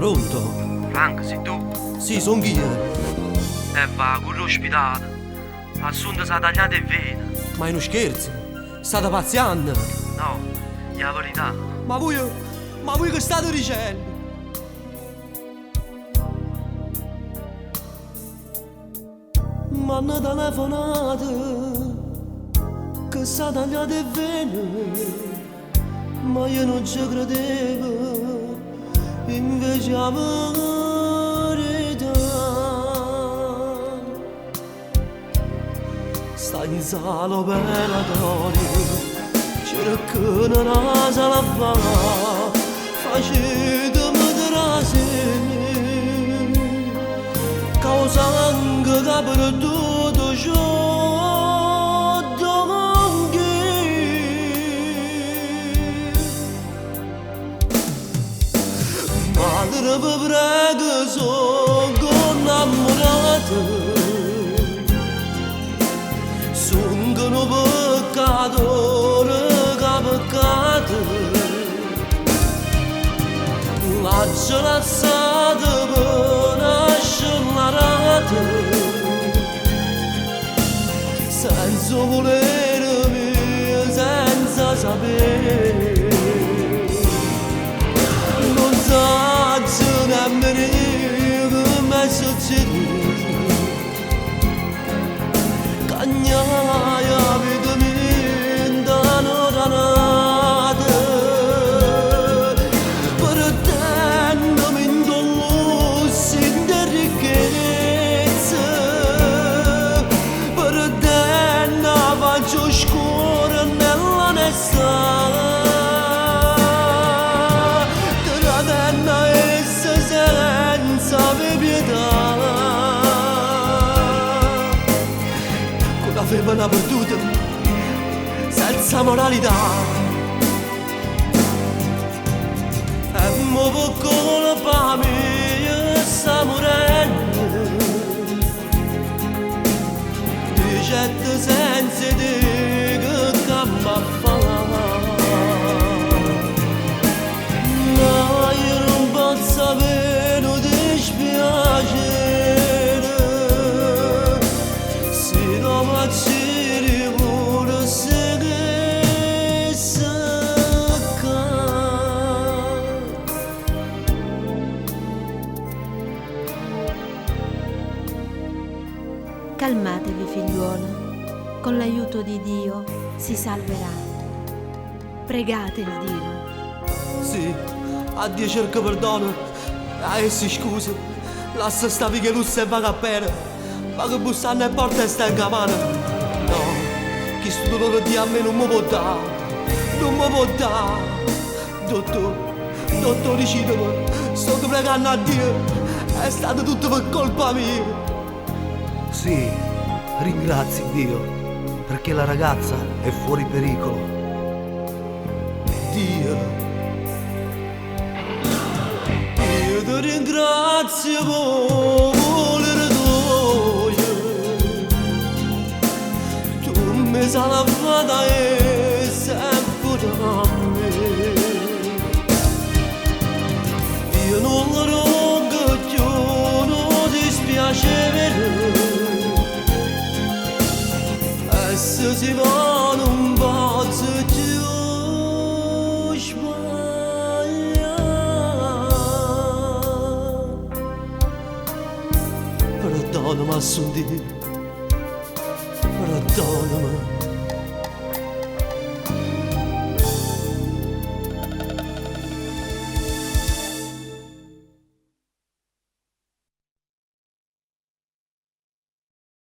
Pronto? Franco, sei tu? Sì, sono io. E va, con l'ospedale. Assunta si è tagliata e vene. Ma è uno scherzo? State pazziando? No, è la verità. Ma voi. Ma voi che state dicendo? M'hanno telefonato che s'è tagliata e vene, ma io non ci credevo, invece la verità. Sta in sala operatorio, cercano una sala fa, facetemi trasere, causando che per tutto ciò donchi. Madre vi prego, sono innamorato, sono un peccatore che ha peccato, l'ho lasciato per nascere senza volermi, senza sapere. Non so nemmeno come è successo, cagnaia vita mia da un'ora perdendomi in lusso in ricchezza, perdendo la faccia scura nell'onestà, tradendo essa senza pietà. Con la femmina perduta, senza moralità. E mo per colpa mia sta morendo, dicette senza te che campa fa. Ma io non posso avere un dispiacere, se non faccio pure se che secca. Calmatevi, figliuolo, con l'aiuto di Dio si salverà. Pregate il Dio. Sì, a Dio cerco perdono, a essi scusa, lascia sta che lussa e vaga bene, ma che bussando e porta e stenga mano. No, questo dolore di a me non mi può dare, non mi può dare. Dottor, dottor, dicitemi, sto pregando a Dio, è stato tutto per colpa mia. Sì, ringrazi Dio, perché la ragazza è fuori pericolo. Dio, io ti ringrazio per volere tuo, tu mi sei salvata e sempre a me. Io non lo rompo più, non dispiacere, e se si va non posso più sbagliare. Perdonami, Assunti, perdonami.